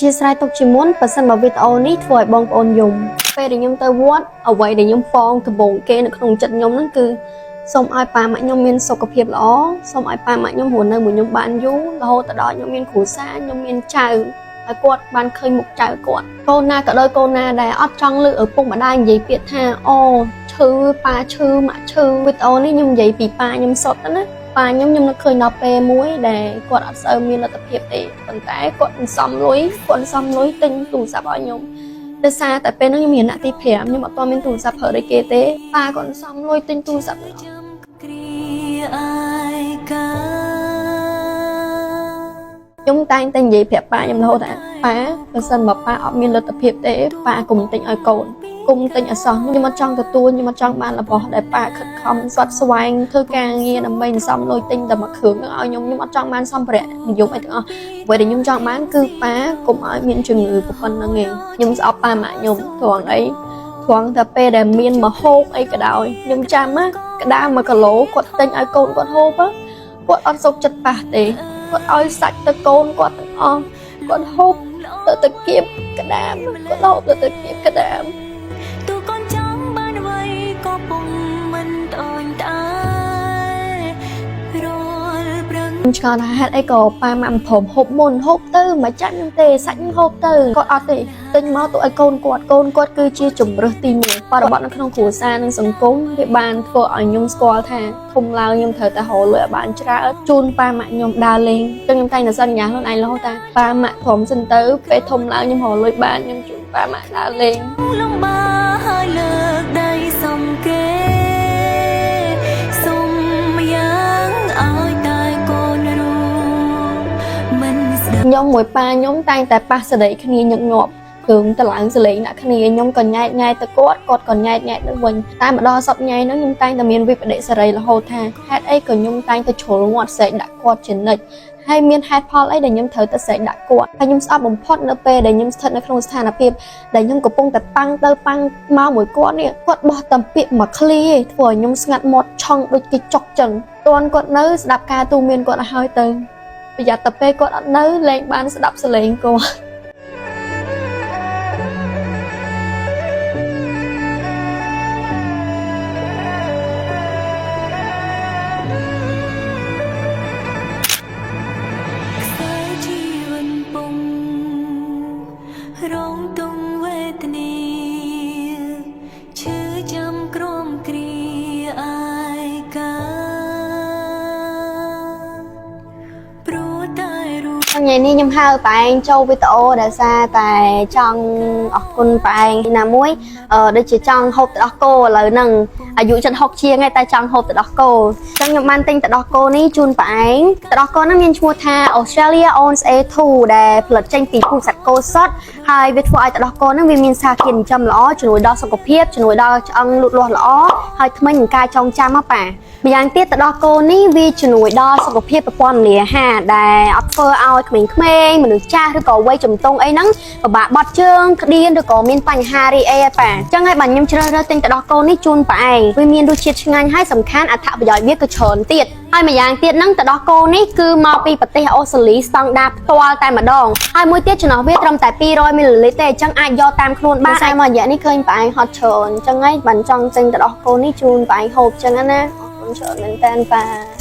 ធ្យាស្រ័យទុកជាមុនបើសិនបើវីដេអូនេះធ្វើឲ្យបងប្អូនយំពេលដែលខ្ញុំទៅវត្តអ្វីដែលខ្ញុំប៉ងដំបូងគេនៅក្នុងចិត្តខ្ញុំហ្នឹងគឺសូមឲ្យប៉ាម៉ាក់ខ្ញុំមានសុខភាពល្អសូមឲ្យប៉ាម៉ាក់ខ្ញុំរស់នៅមួយខ្ញុំបានយូររហូតដល់ខ្ញុំមានគ្រួសារខ្ញុំមានចៅឲ្យគាត់បានឃើញមុខចៅគាត់កូនណាក៏ដោយកូនណាដែលអត់ចង់លើឪពុកម្ដាយនិយាយពាក្យថាអូឈឺប៉ាឈឺម៉ាក់ឈឺវីដេអូនេះខ្ញុំនិយាយពីប៉ាខ្ញុំសុទ្ធណាប៉ាខ្ញុំខ្ញុំនឹកឃើញដល់ពេលមួយដែលគាត់អត់សូវមានលទ្ធភាពទេប៉ុន្តែគាត់សន្សំលុយគាត់សន្សំលុយទិញទូរស័ព្ទឲ្យខ្ញុំដោយសារតែពេលហ្នឹងខ្ញុំរៀនថ្នាក់ទី5ខ្ញុំអត់ទាន់មានទូរស័ព្ទប្រើដូចគេទេប៉ាគាត់សន្សំលុយទិញទូរស័ព្ទឲ្យ ចាំគ្រាឯកា ខ្ញុំតែងតែនិយាយប្រាប់ប៉ាខ្ញុំរហូតថាប៉ាបើសិនបើប៉ាអត់មានលទ្ធភាពទេប៉ាកុំទិញឲ្យកូនកុំទិញឲ្យសោះខ្ញុំអត់ចង់ទទួលខ្ញុំអត់ចង់បានរបស់ដែលប៉ាខិតខំស្វាត់ស្វែងធ្វើការងារដើម្បីសន្សំលុយទិញតែមួយគ្រឿងហ្នឹងឲ្យខ្ញុំខ្ញុំអត់ចង់បានសម្ភារៈនិយមអីទាំងអស់អ្វីដែលខ្ញុំចង់បានគឺប៉ាកុំឲ្យមានជំងឺប៉ុណ្្នឹងឯងខ្ញុំស្អប់ប៉ាម៉ាក់ខ្ញុំត្រង់អីត្រង់តែពេលដែលមានមហូបអីក៏ដោយខ្ញុំចាំណាក្តារ1គីឡូគាត់ទិញឲ្យកូនគាត់ហូបគាត់អត់សុខចិត្តប៉ះទេគាត់ឲ្យសាច់ទៅកូនគាត់ទាំងអស់គាត់ហូបទៅទៅគៀបក្តាមគាត់ហូបទៅទៅគៀបក្តាម ទូកូនចង់បានអ្វីក៏ពុំមិនត្អូញត្អែរាល់ប្រឹង ខ្ញុំឆ្ងល់ថាហេតុអីក៏ប៉ាម៉ាក់មិនព្រមហូបមុនហូបទៅមិនចាច់ខ្ញុំទេសាច់ខ្ញុំហូបទៅគាត់អត់ទេទិញមកទៅឲ្យកូនគាត់កូនគាត់គឺជាជំរើសទី1បរិបទនៅក្នុងគ្រួសារនិងសង្គមវាបានធ្វើឲ្យខ្ញុំស្គាល់ថាធំឡើងខ្ញុំត្រូវតែរកលុយឲ្យបានច្រើនជូនប៉ាម៉ាក់ខ្ញុំដើរលេងចឹងខ្ញុំតែងតែសន្យាខ្លួនឯងរហូតថាប៉ាម៉ាក់ព្រមសិនទៅពេលធំឡើងខ្ញុំរកលុយបានខ្ញុំជូនប៉ាម៉ាក់ដើរលេង លំបាហើយលើកដៃសុំគេសុំយ៉ាងឲ្យតែកូនរួមមិនស្ដាប់ ខ្ញុំមួយប៉ាខ្ញុំតែងតែប៉ះសដីគ្នាញឹកញាប់គ្រឿងតឡើងសលេងដាក់គ្នាខ្ញុំក៏ញ៉ែតញ៉ែតទៅគាត់គាត់ក៏ញ៉ែតញ៉ែតទៅវិញតែម្ដងសពញ៉ៃហ្នឹងខ្ញុំតែងតែមានវិបដិសេរីរហូតថាហេតុអីក៏ខ្ញុំតែងតែជ្រុលមាត់ស្រែកដាក់គាត់ជានិច្ចហើយមានហេតុផលអីដែលខ្ញុំត្រូវតែស្រែកដាក់គាត់ហើយខ្ញុំស្អប់បំផុតនៅពេលដែលខ្ញុំស្ថិតនៅក្នុងស្ថានភាពដែលខ្ញុំកំពុងតែប៉ាំងទៅប៉ាំងមកមួយគាត់នេះគាត់បោះតែពាក្យមួយឃ្លាឯងធ្វើឲ្យខ្ញុំស្ងាត់មាត់ឆឹងដូចគេចុកចឹងតន់គាត់នៅស្ដាប់ការទូមានគាត់ឲ្យហើយទៅ ប្រយ័ត្នតែពេលគាត់អត់នៅលែងបានស្ដាប់សលេងគាត់ ខ្សែជីវិតពងរងទុំវេទនាឈឺចាំក្រំគ្រាឯកាព្រោះតែរូប ថ្ងៃនេះខ្ញុំហៅប៉ែងចូលវីដេអូដែលសារតែចង់អរគុណប៉ែងណាមួយដូចជាចង់ហូបទឹកដោះគោឥឡូវហ្នឹងអាយុចិត្ត60ជាងហើយតែចង់ហូបទឹកដោះគោអញ្ចឹងខ្ញុំបានទិញទឹកដោះគោនេះជូនប៉ែងទឹកដោះគោហ្នឹងមានឈ្មោះថា Australia Owns A2 ដែលផលិតចេញពីពូជសត្វគោសុទ្ធហើយវាធ្វើឲ្យទឹកដោះគោហ្នឹងវាមានសារធាតុចិញ្ចឹមល្អជំនួយដល់សុខភាពជំនួយដល់ឆ្អឹងលូតលាស់ល្អហើយធ្មេញនឹងការចងចាំហ៎ប៉ាម្យ៉ាងទៀតទឹកដោះគោនេះវាជំនួយដល់សុខភាពប្រព័ន្ធរំលាយអាហារដែលអត់ធ្វើឲ្យក្មេងៗមនុស្សចាស់ឬក៏វ័យជំទង់អីហ្នឹងពិបាកបត់ជើងក្តៀនឬក៏មានបញ្ហារីអីហ៎ប៉ាអញ្ចឹងហើយបាទខ្ញុំជ្រើសរើសទិញទឹកដោះគោនេះជូនប៉ាឯងវាមានរសជាតិឆ្ងាញ់ហើយសំខាន់អត្ថប្រយោជន៍វាក៏ច្រើនទៀតហើយម្យ៉ាងទៀតហ្នឹងទឹកដោះគោនេះគឺមកពីប្រទេសអូស្ត្រាលីស្តង់ដារផ្ទាល់តែម្ដងហើយមួយទៀតចំណោះវាត្រឹមតែ200មីលីលីត្រទេអញ្ចឹងអាចយកតាមខ្លួនបានតែមួយរយៈនេះឃើញប៉ាឯងហត់ច្រើនអញ្ចឹងហើយបានចង់ទិញទឹកដោះគោនេះជូនប៉ាឯងហូបអញ្ចឹងណាអរគុណច្រើនមែនតើប៉ា